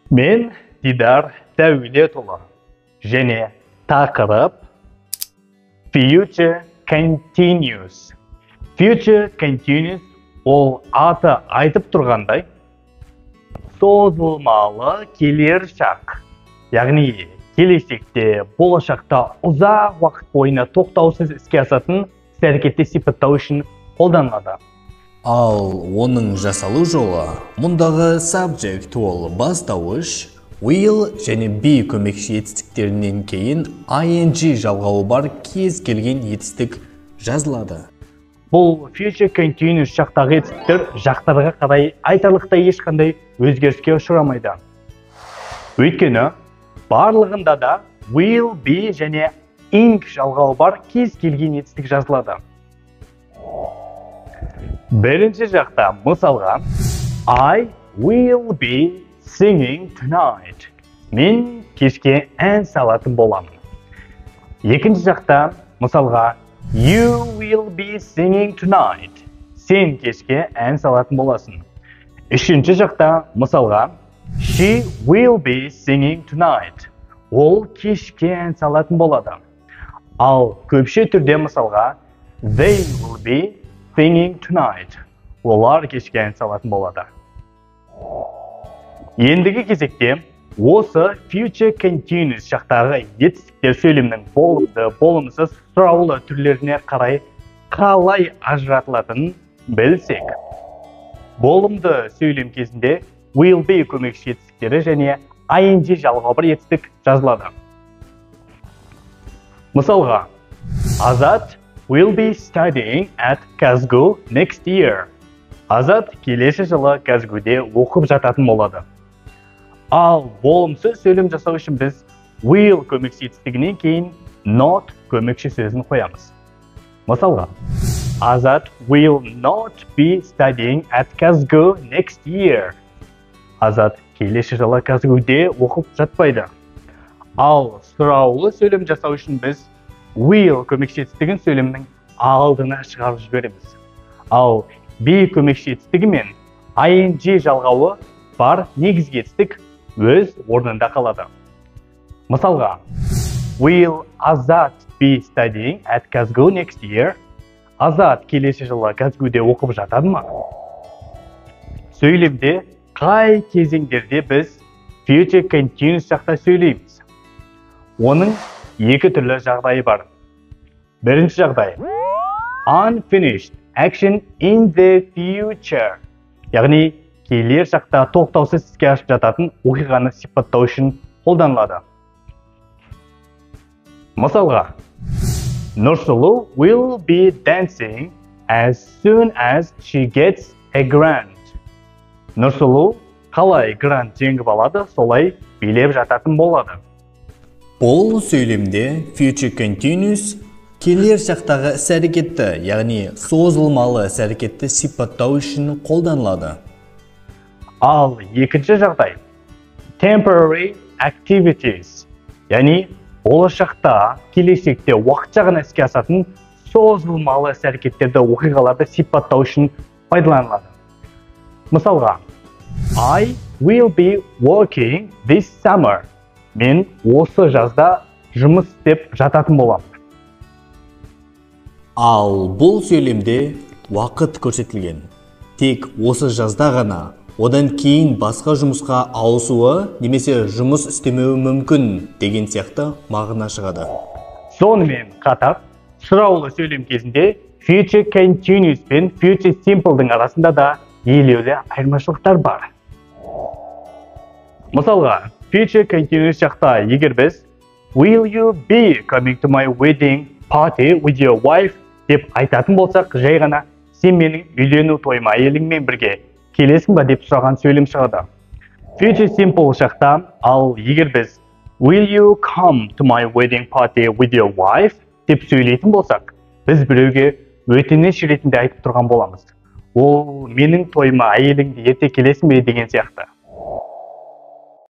Мен Дидар Дәулетұлы және тақырып Future Continuous. Future Continuous ол аты айтып тұрғандай созылмалы келер шақ. Яғни келешекте, болашақта ұзақ уақыт бойына тоқтаусыз іске асатын іс-әрекетті сипаттау үшін қолданылады. Ал оның жасалу жолы мұндағы subject ол бастауыш, will және be көмекші етістіктерінен кейін ing жалғауы бар кез келген етістік жазылады. Бұл future continuous шақтағы етістіктер жақтарға қарай айтарлықтай ешқандай өзгеріске ұшырамайды. Өйткені барлығында да will be және ing жалғауы бар кез келген етістік жазылады. Бірінші жақта мысалға I will be singing tonight. Мен кешке ән салатын боламын. Екінші жақта мысалға You will be singing tonight. Сен кешке ән салатын боласың. Үшінші жақта мысалға She will be singing tonight. Ол кешке ән салатын болады. Ал көпше түрде мысалға They will be singing tonight. Олар кешке ән салатын болады. Ендігі кезекте осы future continuous шақтағы етістіктер сөйлемнің болымды, болымсыз, сұраулы түрлеріне қарай қалай ажыратылатынын білсек. Болымды сөйлем кезінде will be көмекші етістіктері және ing жалғау бар етістік жазылады. Мысалға, Азат will be studying at KAZGUU next year. Азат келесі жылы KAZGUU-де оқып жататын болады. Ал болымсыз сөйлем жасау үшін біз will көмекші етістігінен кейін not көмекші сөзін қоямыз. Мысалға, Азат will not be studying at KAZGUU next year. Азат келесі жылы KAZGUU-де оқып жатпайды. Ал сұраулы сөйлем жасау үшін біз will көмекші етістігін сөйлемнің алдына шығарып жібереміз. Ал be көмекші етістігі мен ing жалғауы бар негізгі етістік өз орнында қалады. Мысалға, Will Azat be studying at KAZGUU next year? Азат келесі жылы KAZGUU-де оқып жатады ма? Сөйлемде қай кезеңдерде біз future continuous шақта сөйлейміз? Оның екі түрлі жағдайы бар. Бірінші жағдай unfinished action in the future. Яғни келер шақта тоқтаусыз іске асып жататын оқиғаны сипаттау үшін қолданылады. Мысалға, Нұрсұлу will be dancing as soon as she gets a grant. Нұрсұлу қалай грант жеңіп алады, солай билеп жататын болады. Бұл сөйлемде future continuous келер шақтағы іс-әрекетті, яғни созылмалы іс-әрекетті сипаттау үшін қолданылады. Ал екінші жағдай temporary activities, яғни болашақта, келешекте уақытша ғана іске асатын созылмалы іс-әрекеттерді, оқиғаларды сипаттау үшін пайдаланылады. Мысалға, I will be working this summer. Мен осы жазда жұмыс істеп жататын боламын. Ал бұл сөйлемде уақыт көрсетілген. Тек осы жазда ғана, одан кейін басқа жұмысқа ауысуы немесе жұмыс істемеуі мүмкін деген сияқты мағына шығады. Сонымен қатар, сұраулы сөйлем кезінде future continuous пен future simple-дың арасында да елеулі айырмашылықтар бар. Мысалға, future continuous шақта егер біз Will you be coming to my wedding party with your wife деп айтатын болсақ, жай ғана сен менің үйлену тойыма әйеліңмен бірге келесің ба деп сұраған сөйлем шығады. Future simple шақта, ал егер біз Will you come to my wedding party with your wife деп сөйлейтін болсақ, біз біреуге өтініш ретінде айтып тұрған боламыз. Ол менің тойыма әйеліңді ерте келесің бе деген сияқты.